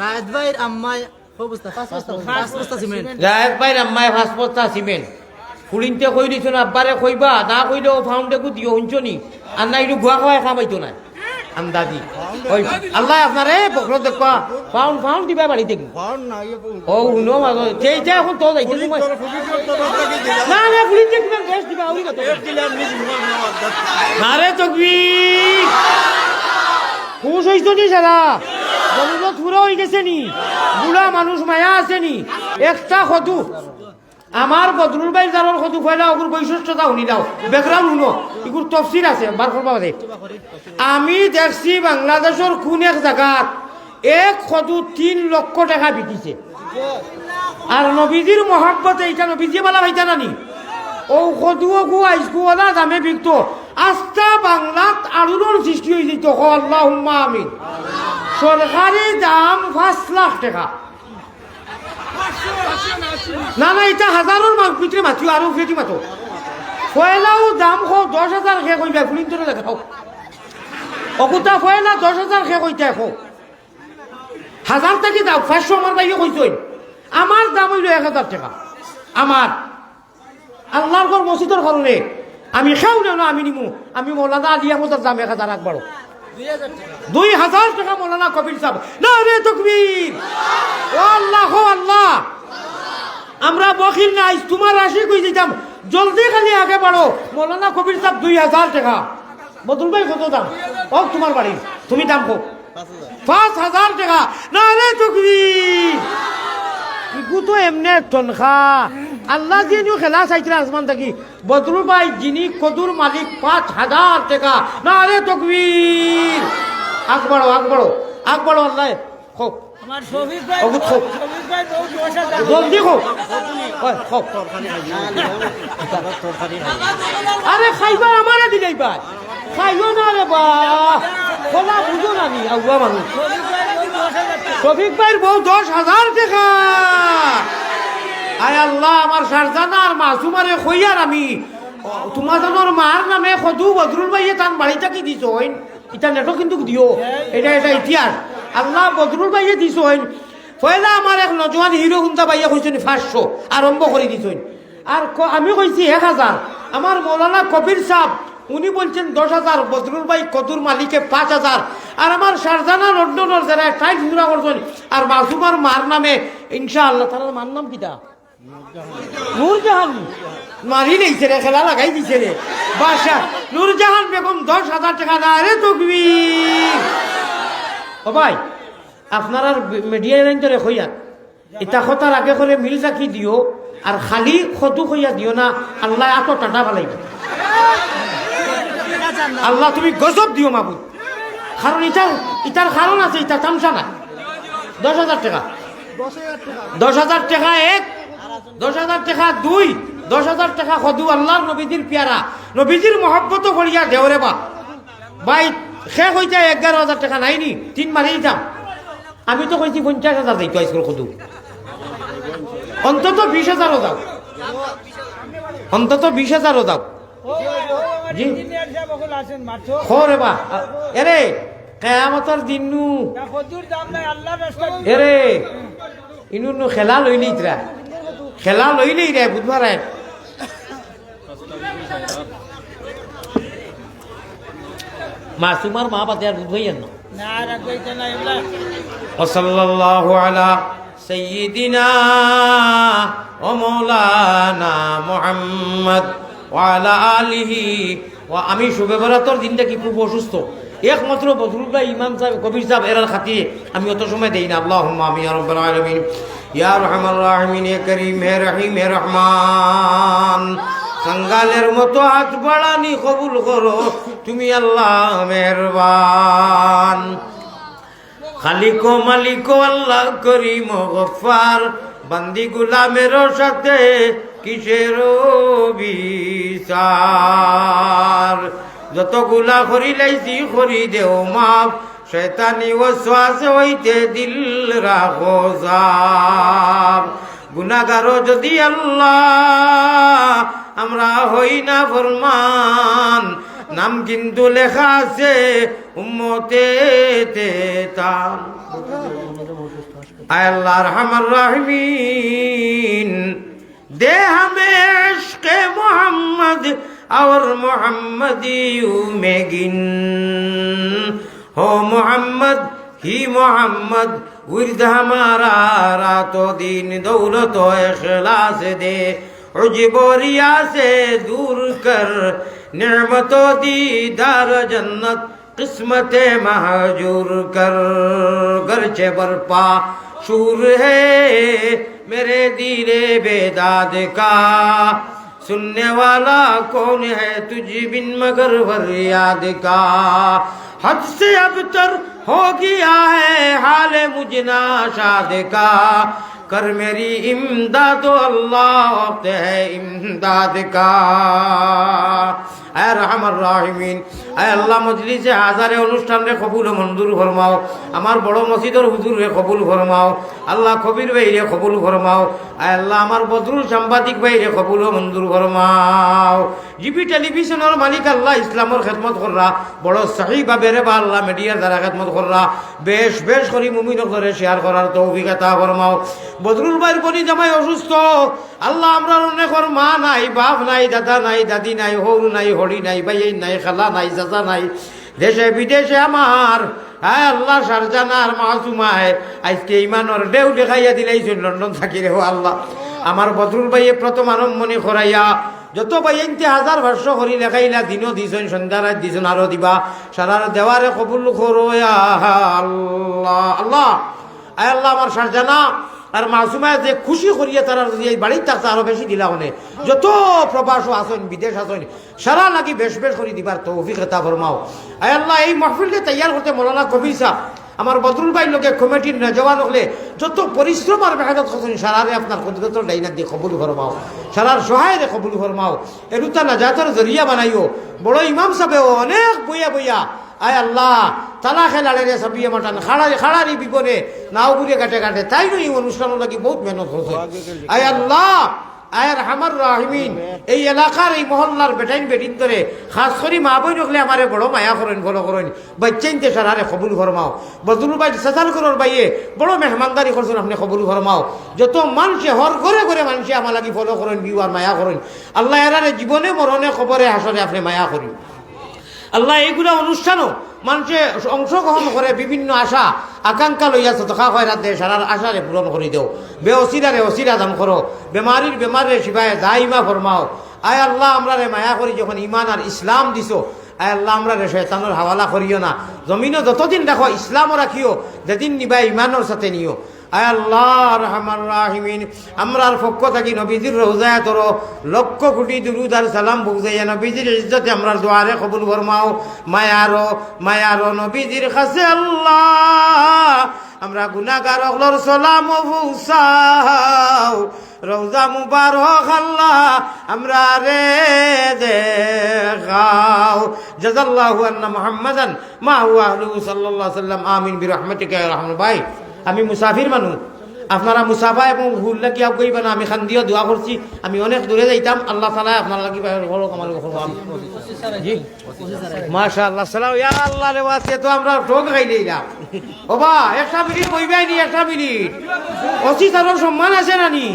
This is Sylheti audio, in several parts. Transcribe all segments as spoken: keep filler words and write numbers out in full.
রায়ত ভাইর আম্মায় কয় বস্তা? পাঁচ বস্তা, পাঁচ বস্তা সিমেন্ট। রায়ত ভাইর আম্মায় পাঁচ বস্তা সিমেন্ট। ফুড়িন্তে কই দিছইন, আব্বারে কইবা, না কইলে অউ ফাউন্ডে গু দিও, হুনছো নি? আর না, ইনু গুয়া খাওয়ায় কাম অইতো নায়। আন্দাজি। ওই, আল্লায় আপনারে বখরো দেখবা, ফাউন্ড, ফাউন্ড দিবা বাড়িত গি। ফাউন্ড না, ইয়ে ফাউন্ড। ও, হুনো, মাগো, যেইটা অখন তো যাইতে সময়। না, না, ফুড়িন্তে কিমান বেশ দিবা, আউরি কত? নারে তকবীর। খুশ অইছো নি সারা? জমিনত পুরা অইগেছে নি? বুড়া মানুষ মায়া আছে নি? একটা কদু। আমার বদরুল ভাইর জারর কদু পয়লা অগুর বৈশিষ্ট্যটা হুনিলাও। Background হুনো। ইগুর তফসির আছে, বার করবা বাদে। আমি দেখছি বাংলাদেশর কুন এক জাগাত এক কদু তিন লক্ষ টেকা বিকিছে। আর নবীজির মহব্বতে, ইটা নবীজিয়ে বালা পাইতা না নি? অউ কদু অগু আইজকু অলা দামে বিকতো। আস্তা বাংলাত আড়ুলর সৃষ্টি অইযিতো। কও আল্লাহুম্মা আমিন। সরকারি দাম পাঁচ লাখ টেকা। না, না, ইটা হাজারর মা-, ভিতরে মাতিও, আরো উপরেদি মাতো। পয়লাউ দাম কও দশ হাজার কে কইবা, ফুড়িন্তরে দেখাও। অগুতা পয়লা দশ হাজার কে কইতায় কও। হাজার থাকি দাও, পাঁচশো আমার ভাইয়ে কইছইন। আমার দাম অইলো এক হাজার টেকা। আমার আল্লার ঘর মসজিদর কারণে আমি কেউ নেও না, আমি নিমু। আমি মৌলানা আলী আহমদর দাম এক হাজার আকবরও। দুই হাজার টেকা মৌলানা কবির সাব। নারে তকবীর। ও আল্লাহ, ও আল্লাহ। আমরা বখিল নায়, তুমার আশিক অইযিতাম। জলদি খালি আগে বাড়ো। মৌলানা কবির সাব দুই হাজার টেকা। বদরুল ভাই কত দাম? অউ তুমার বাড়ি, তুমি দাম কও। পাঁচ হাজার টেকা। নারে তকবীর। ইগু তো এমনে তনখা। আল্লায় যে নিউ খেলা চাইতরা আসমান থাকি। বদরুল ভাই যিনি কদুর মালিক পাঁচ হাজার টেকা। নারে তকবীর। আকবরও, আকবরও, আকবরও আল্লায়। কও। আমার শফিক ভাই, অগুত কও। শফিক ভাই বউ দশ হাজার। জলদি কও। ওই, কও। আরে খাইবার আমারে দিলাইবা। খাইও না রে বা। খোলা বুঝো না নি, আউয়া মানুষ। শফিক ভাইর বউ দশ হাজার টেকা। আয় আল্লাহ, আমার শারজানা আর মাসুমারে কইয়ার আমি, ও, তুমার জানোর মার নামে কদু বদরুল ভাইয়ে তান বাড়ি থাকি দিছইন। ইটা নেটো কিন্তু দিও, এটা, এটা ইতিহাস। আল্লাহ বদরুল ভাইয়ে দিছইন। পয়লা আমার এক নজওয়ান হিরো হুন্দা ভাইয়ে কইছইন পাঁচশো, আরম্ভ করি দিছইন। আর ক-, আমি কইছি এক হাজার। আমার মৌলানা কবির সাব, উনি বলছেন দশ হাজার, বদরুল ভাই কদুর মালিকে পাঁচ হাজার। আর আমার শারজানা লন্ডনর যারা টাইলস জোড়া করছইন, আর মাসুমার মার নামে, ইনশাআল্লাহ, তারার মার নাম কিতা? নূরজাহান। মারি লইছে রে, খেলা লাগাই দিছে রে। বাদশা, নূরজাহান বেগম দশ হাজার টেকা। নারে তকবীর। ও ভাই, আপনারার মিডিয়া লাইন ধরে কইয়া, ইতা কথার আগে করে মিল রাখি দিও, আর খালি কদু কইয়া দিও না, আল্লায় আতো টাটা ফালাইবা। আল্লাহ তুমি গজব দিও মাবুদ। কারণ ইতার, ইতার কারণ আছে, ইতা তামশা না। দশ হাজার টেকা। দশ হাজার টেকা এক, দশ হাজার টেকা দুই, দশ হাজার টেকা কদু আল্লার নবীজির পিয়ারা, নবীজির মহব্বত করিয়া দেও রে বা। ভাই, সে কইতে এগারো হাজার টেকা নাই নি, তিন মারি দিতাম। আমি তো কইছি পঞ্চাশ হাজার যাইতো আইজকুর কদু। অন্তত বিশ হাজারও যাও, অন্তত বিশ হাজারও যাও। জি। খো রে বা, এরে, কেয়ামতর দিন নু। এরে, ইনু নু খেলা লইলি ইতরা। খেলা লইলি রে, বুধবার আয়। মাসুমার মা বাদে আর বুধ ভাই আর না। না, রাখবে এটা না, এগুলা। وصلى الله على سيدنا ومولانا محمد وعلى آله। ও, আমি শবে বরাতর দিন থাকি খুব অসুস্থ। একমাত্র বদরুল ভাই, ইমাম সাহেব, কবির সাহেব, এরার খাতিরে আমি অত সময় দেই না। আল্লাহুম্মা আমিন ইয়া রাব্বাল আলামিন। ইয়া আরহামার রাহিমিন, হে করিম, হে রহিম, হে রহমান। কাঙ্গালের মতো হাত বাড়ানি কবুল করো, তুমি আল্লাহ মেহেরবান। খালিক ও মালিক ও আল্লাহ করিম ও গফফার, বান্দি গুলামের সাথে কিসের বিচার? যতগুলা করিলাইছি করি দেও মাফ, শয়তানি ওয়াসওয়াসা হইতে দিল রাখো সাফ। গুনাগারও যদি আল্লাহ আমরা হই না ফরমান, নাম কিন্তু লেখা আছে উম্মতে তে তান। اے اللہ ارحم الراحمین، دے ہمیں عشق محمد اور محمدیوں میں گن، ہو محمد ہی محمد، ورد ہمارا رات و دن، دولت و اخلاص دے، عجب و ریا سے دور کر، نعمت و دیدار جنت قسمت مہجور کر، گرچہ برپا شور ہے میرے دل بیداد کا، سننے والا کون ہے تجھ بن مگر فریاد کا، حد سے ابتر ہو گیا ہے حال مجھ ناشاد کا، کر میری امداد و اللہ وقت ہے امداد کا۔ اے ارحম আর রাহিমিন, আয় আল্লাহ, মজলিসে হাজারে অনুষ্ঠানরে কবুল ও মঞ্জুর ফরমাও। আমার বড় মসজিদর হুজুররে কবুল ফরমাও। আল্লাহ, কবির ভাইরে কবুল ফরমাও। আয় আল্লাহ, আমার বদরুল সাংবাদিক ভাইরে কবুল ও মঞ্জুর ফরমাও। জিবি টেলিভিশনর মালিক আল্লাহ, ইসলামর খেদমত কররা, বড় সহি ভাবে রে বা আল্লাহ, মিডিয়ার দ্বারা খেদমত কররা, বেশ বেশ করি মুমিন অকলরে শেয়ার করার তৌফিক আতা ফরমাও। বদরুল ভাইর বনি জামাই অসুস্থ, আল্লাহ, আমরার অনেকর মা নাই, বাপ নাই, দাদা নাই, দাদি নাই, হউর নাই, হড়ি নাই, ভাইয়াইন নাই, খালা নাই, চাচা নাই, দেশে বিদেশে আমার, আয় আল্লাহ, শারজানার মাসুমায় আইজকে ইমানর ঢেউ দেখাইয়া দিলাইছইন লন্ডন থাকি রে, ও আল্লাহ। আমার বদরুল ভাইয়ে প্রথম আরম্ভণি করাইয়া যত ভাইয়াইন্তে হাজার পাঁচশো করি লেখাইলা, দিনও দিছইন, সন্ধ্যা রাইত দিছইন, আরো দিবা, সারার দেওয়ারে কবুল করো, ইয়া আল্লাহ। আল্লাহ, আয় আল্লাহ, আমার শারজানা আর মাসুমায় যে খুশি করিয়া তারা যদি এই বাড়িত থাকতা, আরো বেশি দিলা অনে। যত প্রবাসও আছইন, বিদেশ আছইন, সারা লাগি বেশ বেশ করি দিবার তৌফিক আতা ফরমাও। আয় আল্লাহ, এই মাহফিলটা তৈয়ার করতে মৌলানা কবির সাহেব, আমার বদরুল ভাইর লগে কমিটির নজওয়ান অকলে যত পরিশ্রম আর মেহনত করছইন, সারারে আপনার কুদরতর ডাইনাত দি কবুল ফরমাও, সারার সহায়রে কবুল ফরমাও, এরুতা নাজাতর জরিয়া বানাইও। বড় ইমাম সাহেবেও অনেক বইয়া বইয়া, আয় আল্লাহ, তালা খেলাড়ে রে সাবিয়ে মাটান, খাড়ারি, খাড়ারি বিবনে, নাও ঘুরে ঘাটে ঘাটে, তাইনও এই অনুষ্ঠানর লাগি বহুত মেহনত করছইন। আয় আল্লাহ, আয় আরহামার রাহিমিন, এই এলাকার এই মহল্লার বেটাইন বেটিন্তরে, খাস করি মা বইন অকলে আমারে বড় মায়া করইন, ফলো করইন, বাইচ্চাইন্তে সারারে কবুল ফরমাও। বদরুল ভাই, সাসালকরর ভাইয়ে বড় মেহমানদারি করছইন, আপনে কবুল ফরমাও। যত মানষে, হর ঘরে ঘরে মানষে আমার লাগি ফলো করইন, ভিউ আর মায়া করইন, আল্লাহ এরারে জীবনে মরণে কবরে হাশরে আপনে মায়া করিও। আল্লাহ, এইগুলা অনুষ্ঠানও মানষে অংশগ্রহণ করে বিভিন্ন আশা আকাঙ্ক্ষা লইয়া সদকা খয়রাত দেয়, সারার আশারে পূরণ করি দেও। বেওসিলারে ওসিলা দান করো, বেমারির বেমারে শিফায়ে দাইমা ফরমাও। আয় আল্লাহ, আমরারে মায়া করি যখন ইমান আর ইসলাম দিছো, আয় আল্লাহ, আমরারে শয়তানর হাওয়ালা করিও না। জমিনো যতদিন রাখো ইসলামও রাখিও, যেদিন নিবা ইমানর সাথে নিও। আয় আল্লাহ আরহামার রাহিমিন, আমরার পক্ষ থাকি নবীজির রওজায় তোর লক্ষ কোটি দুরুদ আর সালাম বুঝাইয়া নবীজির ইজ্জতে আমরার দোয়ারে কবুল ফরমাও। মায়ারো, মায়ারো নবীজির কাছে আল্লাহ, আমরা গুনাহগার অকলর সালাম পৌঁছাও। রওজা মুবারক আল্লাহ, আমরারে দেখাও। জাযাল্লাহু আন্না মুহাম্মাদান মা হুয়া আহলুহু সাল্লাল্লাহু আলাইহি ওয়াসাল্লাম। আমিন বিরহমাতিকা ইয়া আরহামার। ভাই, আমি মুসাফির মানুষ, আপনারা মুসাফা এবং হুল্লা কি আগুয়াইবা না, আমি খান্দিও দোয়া করছি, আমি অনেক দূরে যাইতাম, আল্লাহ তাআলা আপনার লাগি বাইর করুক, আমার করুক। জি, মাশাআল্লাহ, সালাম, ইয়া আল্লাহ রে, ওয়াসে তো আমরা ঠক খাইলাইলাম। ও বা, একটা মিনিট বইবায় নি, একটা মিনিট। ওসি তারার সম্মান আছে না নি?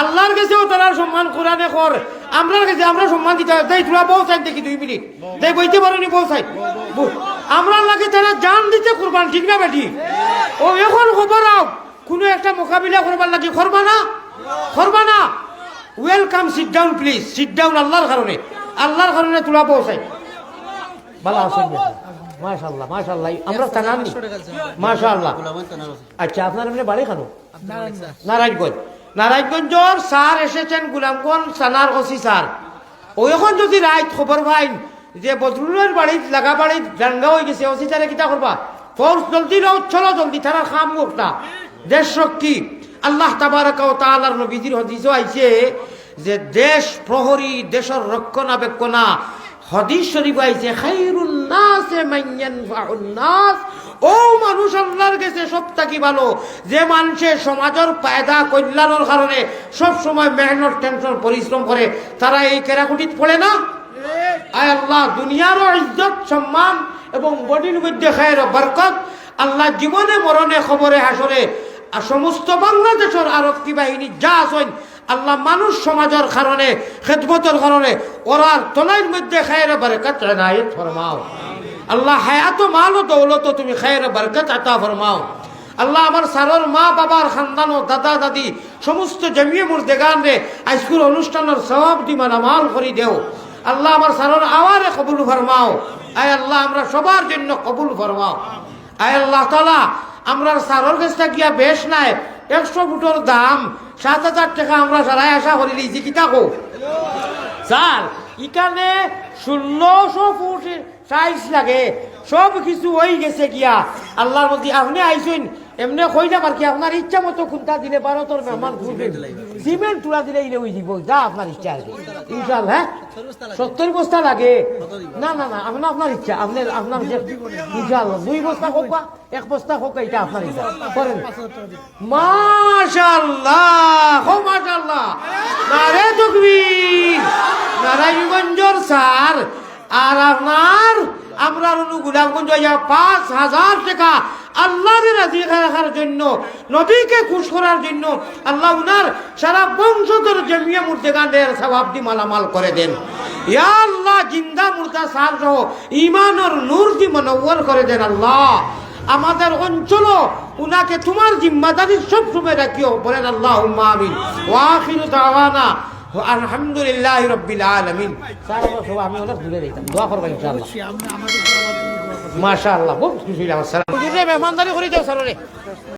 আল্লাহর কাছেও তারার সম্মান, কোরআনে কর, আমরার কাছে আমরা সম্মান দিতে হয়। তাই তোরা বউ চাইন দেখি দুই মিনিট। তাই বইতে পারো নি বউ চাইন? বউ। আমরার লাগি তারা জান দিতে কুরবান, ঠিক না বেটি? ও এখন খবর আও, কোনো একটা মোকাবিলা করবার লাগি করবা না? করবা না? Welcome, sit down please, sit down, আল্লাহর কারণে, আল্লাহর কারণে তোরা বউ চাইন। ভালো আছেন? মাশাআল্লাহ, মাশাআল্লাহ। আমরা থানা নি? মাশাআল্লাহ। আচ্ছা, আপনার এমনি বাড়ি খানো? নারায়ণগঞ্জ। নারায়ণগঞ্জর স্যার এসেছেন গোলামগঞ্জ থানার ওসি স্যার। ও এখন যদি রাইত খবর পাইন যে বদরুলর বাড়িত, লাগা বাড়িত দাঙ্গা অই গেছে, ওসি স্যারে কিতা করবা? ফোর্স জলদি লও, চলো জলদি, তারার কাম করতা। দেশ রক্ষী। আল্লাহ তাবারাকা ওয়া তাআলার নবীজির হাদিসও আইছে যে দেশ প্রহরী, দেশর রক্ষণাবেক্ষণা, হাদিস শরীফ আইছে, "খায়রুন নাসে মান ইয়ানফাউন নাস।" ও মানুষ আল্লাহর কাছে সব থাকি ভালো, যে মানষে সমাজর ফায়দা কল্যাণর কারণে সব সময় মেহনত, টেনশন, পরিশ্রম করে, তারা এই কেরাকুটিত পড়ে না? আয় আল্লাহ, দুনিয়ারও ইজ্জত, সম্মান এবং বডির মধ্যে খায়ের ও বরকত, আল্লাহ জীবনে মরণে কবরে হাশরে আর সমস্ত বাংলাদেশর আরক্ষী বাহিনী যা আছইন, আল্লাহ, মানুষ সমাজর কারণে, খেদমতর কারণে, ওরার তলাইর মধ্যে খায়রে বরকত এনায়েত ফরমাও। আল্লাহ, হায়াত ও মাল ও দৌলত তুমি খায়রে বরকত আতা ফরমাও। আল্লাহ, আমার স্যারর মা বাবার খানদান ও দাদা দাদি সমস্ত জমিয়ে মুর্দেগানরে আইজকুর অনুষ্ঠানর সওয়াব দি মালামাল করি দেও। আল্লাহ, আমার স্যারর আওয়ারে কবুল ফরমাও। আয় আল্লাহ, আমরা সবার জন্য কবুল ফরমাও। আয় আল্লাহ তাআলা, আমরার স্যারর গেছ থাকিয়া বেশ নায়, একশো ফুটর দাম সাত হাজার টেকা আমরা সারাই আশা করি লইছি। কিতা কও? স্যার, ইখানে ষোলোশো ফুট টাইলস লাগে, সব কিছু অই গেছে গিয়া। আল্লাহর মধ্যে আপনে আইছইন, এমনে কইলাম আর কি, আপনার ইচ্ছা মতো কুন্তা দিলে ভারতর মেহমান খুঁজবেন, সিমেন্ট তুলা দিলে ইলে অই দিব, যা আপনার ইচ্ছা আর কি। ইনশাআল্লাহ, হ্যাঁ? সত্তর বস্তা লাগে? না, না, না, আপনার, আপনার ইচ্ছা, আপনার, আপনার যে, ইনশাআল্লাহ, দুই বস্তা হোক বা এক বস্তা হোক, এটা আপনার ইচ্ছা। করেন। মাশাআল্লাহ, হো মাশাআল্লাহ। নারে তকবীর, নারায়ণগঞ্জর স্যার, আর আপনার, আমরার অনু গোলাপগঞ্জ অইয়া পাঁচ হাজার টেকা আল্লাহরে রাজি রাখার জন্য, নবীকে খুশ করার জন্য, আল্লাহ উনার সারা বংশধর জমিয়ে মুর্দেগানরে সওয়াব দি মালামাল করে দেন। ইয়া আল্লাহ, জিন্দা মুর্দা স্যার সহ ইমানর নূর দি মনওয়ার করে দেন আল্লাহ। আমাদের অঞ্চলও উনাকে তোমার জিম্মাদারি সব সময় রাখিও, বলেন আল্লাহুম্মা আমিন। ওয়া আখিরু দাওয়ানা আলহামদুলিল্লাহি রাব্বিল আলামিন। স্যার, আমরা সব, আমি অনেক দূরে যাইতাম, দোয়া করবা ইনশাআল্লাহ। মাশাআল্লাহ, বহুত খুশি হইলাম। আসসালাম। হুজুরে মেহমানদারি করি যাও স্যাররে।